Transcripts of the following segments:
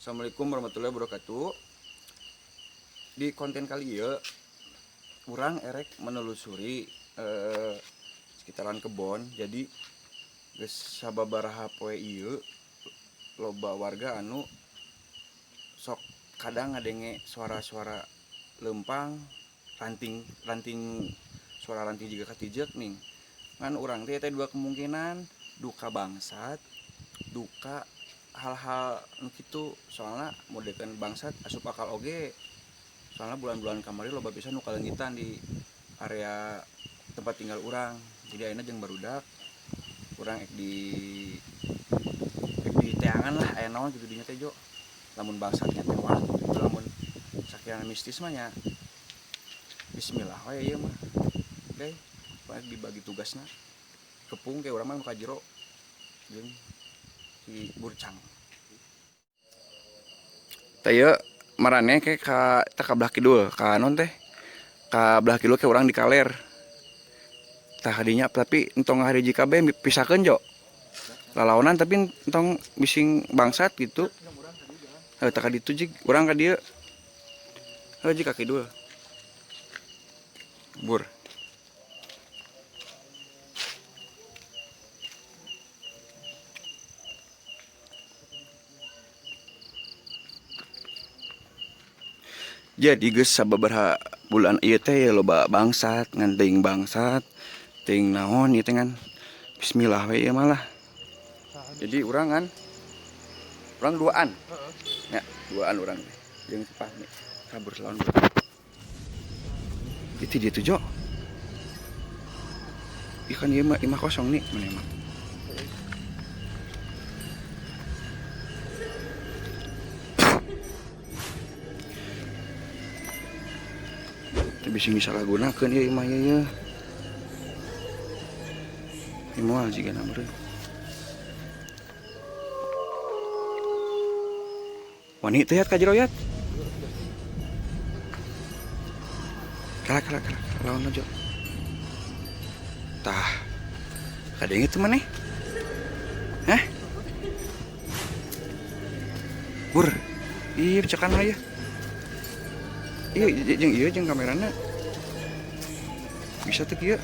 Assalamualaikum warahmatullahi wabarakatuh. Di konten kali ieu urang erek menelusuri sekitaran kebon. Jadi geus sababaraha poe ieu loba warga anu sok kadang ngadenge suara-suara lempang, ranting ranting, suara ranting juga katijek nih. Ngan urang teh dua kemungkinan, duka bangsat, duka hal-hal nu kitu. Soalna modekan bangsat asup akal oge, soalnya bulan-bulan kamari loba pisan nu kaleungitan di area tempat tinggal urang. Jadi ayeuna jeung barudak urang ek di teangan lah aya naon gitu dinya teh, Jo. Lamun bangsatnya teh wah gitu, lamun sakian mistis mah nya bismillah we ieu mah. Oke, baik, dibagi tugasna kepung kayak urang mah nu ka jero jeung si burcang. Tah, ieu marane ke ka tah ka belah kidul, ka naon teh, ka belah kidul ke urang di kaler. Tah, kadinya, tapi entong hari kabeh pisahkeun, Jo, lalawanan, tapi entong bising bangsat gitu. Heuh, tah ka ditu jig urang ka dieu. Heuh, jig ka kidul. Bur. Jadi geus sababaraha bulan ieu teh loba bangsat, ngan teuing bangsat teuing naon ieu teh, ngan bismillah we ieu mah lah. Jadi urang kan urang duaan ya, duaan urang teh jeung si Fahmi kabur lawan. Itu dia tuh, Jo. Ih, kan ieu mah imah kosong nih, mana emang. Teu bisa disalahgunakeun ieu imah ieu ye. Ieu moal jigana meureun. Wani teh yat ka jero yat. Kala kala kala lawan Jo. Tah. Kadenge teu maneh? Hah? Bur. Iya, cekan lah ya. Iya, jeung ieu jeung kamerana. Bisa tuh kieu.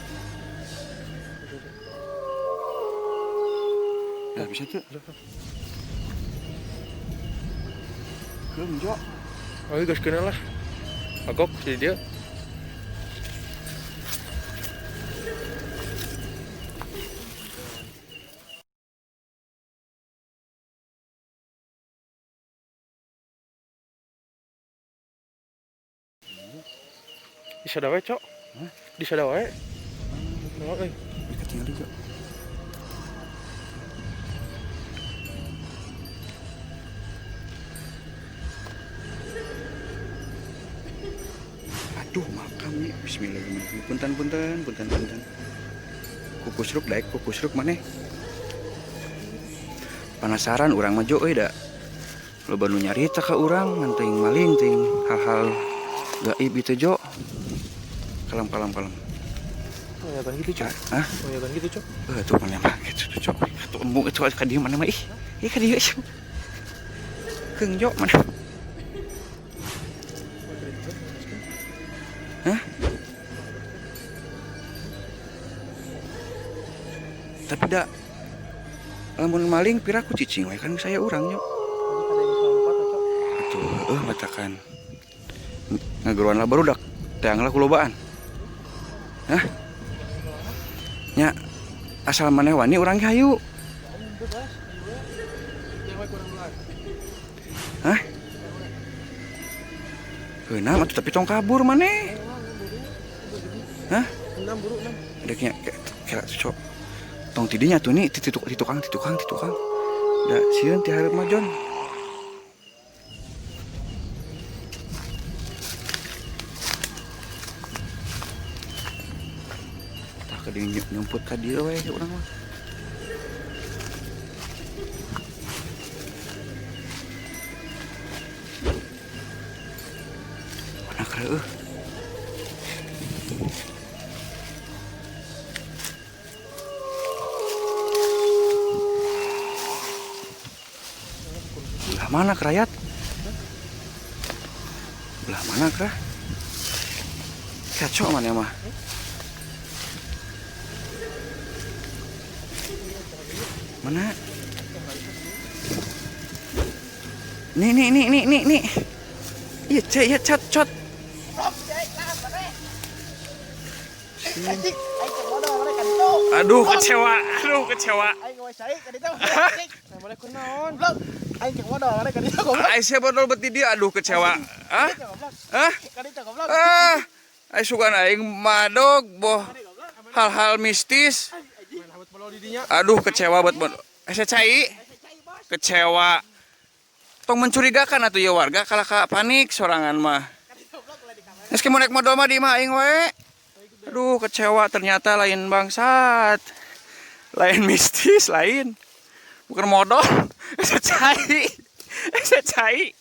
Nah, bisa tuh. Keum, Jo. Oh, geus keuna lah. Agok si dia. Di sada wae, Cok. Hah? Di sada wae. Oh, euy. Ih, ketinggalan, Jo. Aduh, makam nih. Bismillahirrahmanirrahim. Punten, punten, punten, punten. Kukusruk daek kukusruk maneh. Penasaran urang mah, Jo, euy, da. Loba nu nyarita ka urang ngan teuing maling teuing hal-hal gaib itu, Jo. Kalem kalem kalem. Kelihatan gitu, Cok. Hah? Kelihatan gitu, Cok. Eh, tuh mana mah gitu tuh, Cok. Tuh embung itu ka dieu mana mah ih. Ih, ka dieu. Keung, Jo, mana? Hah? Tapi da lamun maling piraku cicing we kan saya urang, Jo. Atuh, matakan. Ngageroan lah barudak. Teang lah kulobaan. Hah? Nya asal maneh wani urang ge hayu. Hah? Heunaam atuh, tapi tong kabur maneh. Hah? Enam buru enam. Adeknya kira cok. Tong tidinya tuh nih ti tukang ti tukang ti tukang. Da sieun ti hareup mah, Jon. Tah, ka dieu nyumput ka dieu we urang mah. Mana kareueuh? Lah, mana kerayat? Mana kah? Kacau mana mah. Mana? Nih nih nih nih nih nih. Iya, cek, iya, cat, cot. Aduh, kecewa. Aduh, kecewa. Aing siapa bodol beti dia, aduh kecewa. Hah? Hah? Ah, aing sugan aing madog boh hal-hal mistis. Aduh, kecewa buat bodol. Eh, cai. Kecewa. Tong mencurigakan atuh ya warga kalah ka panik sorangan mah. Geus mau naik modal mah di imah aing wae. Aduh, kecewa ternyata lain bangsat. Lain mistis, lain. Bukan modal. Saya cai. Saya cai.